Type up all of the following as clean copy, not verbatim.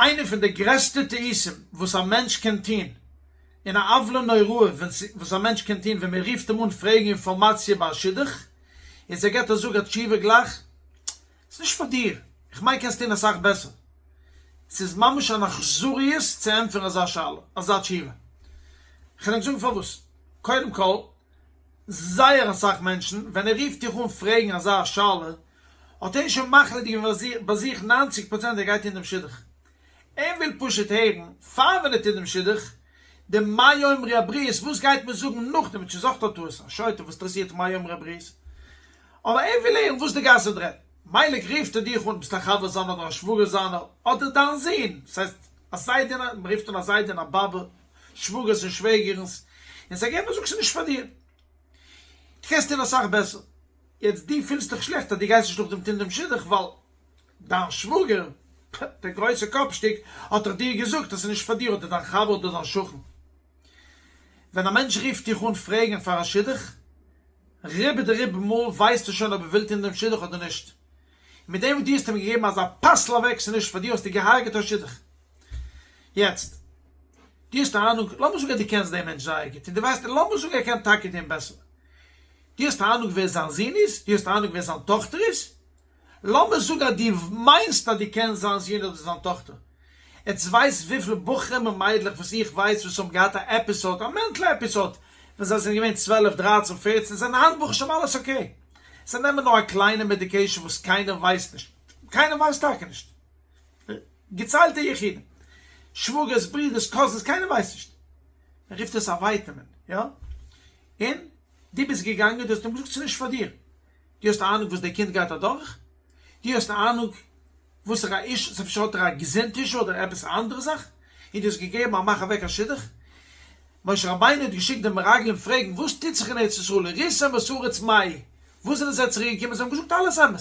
איינע פון די גרעסטע טעותים וואס א מענטש קען טון, און א עוולה נוראה וואס א מענטש קען טון ווען מען רופט אים אן פרעגן אינפארמאציע ביי א שידוך, איז ער געבט א זאג א תשובה גלייך, ס'איז נישט פאר דיר, איך מיין קענסט טון אסאך בעסער. ס'איז ממש אן אכזריות צו ענטפערן אזא שאלה, אזא תשובה. כ'וועל ענק זאגן פארוואס. קודם כל, זייער אסאך מענטשן ווען ער רופט דיך אן פרעגן אזא שאלה, האט ער שוין מחליט געווען ביי זיך 90 פראצענט ער גייט טון דעם שידוך. ער וויל פשוט הערן, פאר ווען ער טוט דעם שידוך, די מה יאמרו הבריות, וואס גייט מען זאגן נאכדעם, איז אויך א טעות, א שוטה וואס אינטערעסירט מה יאמרו הבריות? אבער ער וויל הערן וואס די גאס וועט רעדן, מילא רופט ער דיך אן, ביסט א חבר זיינער אדער א שוואגער זיינער, אדער דיין זון, ס'הייסט א זיידע און א, מ'רופט אן א זיידע און א באבע, שוואגערס און שוועגערנס, און זיי געבן א זאג ס'איז נישט פאר דיר, דו קענסט טון אסאך בעסער, יעצט דו פילסט דיך שלעכט אז דו גייסט נישט נאכדעם טון דעם שידוך ווייל דיין שוואגער, דער גרויסער קאפשטיק, האט דאך דיר געזאגט אז ס'איז נישט פאר דיר אדער דיין חבר אדער דיין שכן. ווען א מענטש רופט דיך אן פרעגן פאר א שידוך, רובא דרובא מאל ווייסטו שוין אויב ער וויל טון דעם שידוך אדער נישט. און מיט דעם וואס דו האסט אים געגעבן אזא פסל אוועק ס'איז נישט פאר דיר האסטו געהארגעט א שידוך. יעצט, דו האסט א אהנונג, לאמיר זאגן אז דו קענסט דעם מענטש זייער גוט און דו ווייסט, לאמיר זאגן ער קען טאקע טון בעסער. דו האסט א אהנונג ווער זיין זון איז? דו האסט א אהנונג ווער זיין טאכטער איז? לאמיר זאגן אז דו מיינסט אז דו קענסט זיין זון אדער זיין טאכטער. עטס ווייסט וויפיל בחורים און מיידלעך וואס איך ווייס וואס האבן געהאט א episode, א mental episode, ווען זיי זענען געווען 12, 13, 14, זענען היינט ברוך השם אלעס okay. זיי נעמען נאר א קליינע medication וואס קיינער ווייסט נישט. קיינער ווייסט טאקע נישט. געציילטע יחידים. שוואגערס, ברידערס, cousins, קיינער ווייסט נישט. מען רופט עס א ווייטעמין, יא? און דו ביסט געגאנגען, דו האסט אים געזאגט ס'איז נישט פאר דיר. דו האסט א אהנונג וואס דער קינד גייט אדורך? דו האסט א אהנונג וואסערע א issue, אפשר האט ער א געזונט issue אדער עפעס א אנדערע זאך, און דו האסט געגעבן א מאך אוועק א שידוך? משה רבינו האט געשיקט די מרגלים פרעגן וואס טוט זיך אין ארץ ישראל, וראיתם את הארץ מה היא, וואס זענען זיי צוריק געקומען, זיי האבן געזאגט אלעס אמת,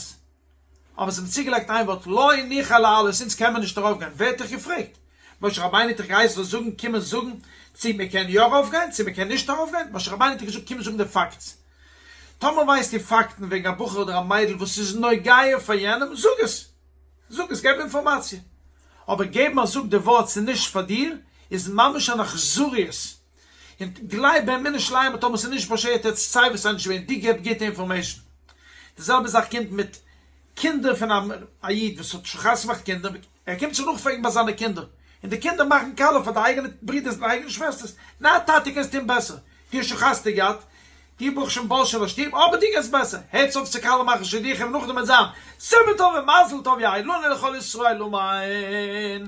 אבער זיי האבן צוגעלייגט איין ווארט לא נוכל לעלות, אונז קען מען נישט ארויף גיין, ווער האט דיך געפרעגט? משה רבינו האט דיך געהייסן זאלסט זאגן קומען זאגן צו מען קען יא ארויף גיין צו מען קען נישט ארויף גיין, משה רבינו האט דיך געזאגט קום זאגן די facts, טאמער ווייסטו פאקטן וועגן א בחור אדער א מיידל וואס איז נוגע פאר יענעם, זאג עס! זאג עס, געב אינפארמאציע. אבער געבן א זאג די ווארט ס'איז נישט פאר דיר, איז ממש אן אכזריות. און גלייב באמונה שלימה טאמער ס'איז נישט באשערט העט סיי ווי סיי נישט ווערן, דו געב גוטע information. די זעלבע זאך קומט מיט קינדער פון א איד וואס האט שוין חתונה געמאכט קינדער, ער קומט זיך נאכפרעגן ביי זיינע קינדער, און די קינדער מאכן קאלע פאר די אייגענע ברידערס און אייגענע שוועסטערס, ניין טאטי קענסט טון בעסער, דו האסט שוין חתונה געהאט, דו ברוך שם בויסט שוין א שטוב, אבער דו קענסט בעסער, הערטס אויף צו קאלע מאכן שידוכים, נאכדעם וועט זיין סימן טוב ומזל טוב יהא לנו ולכל ישראל אמן.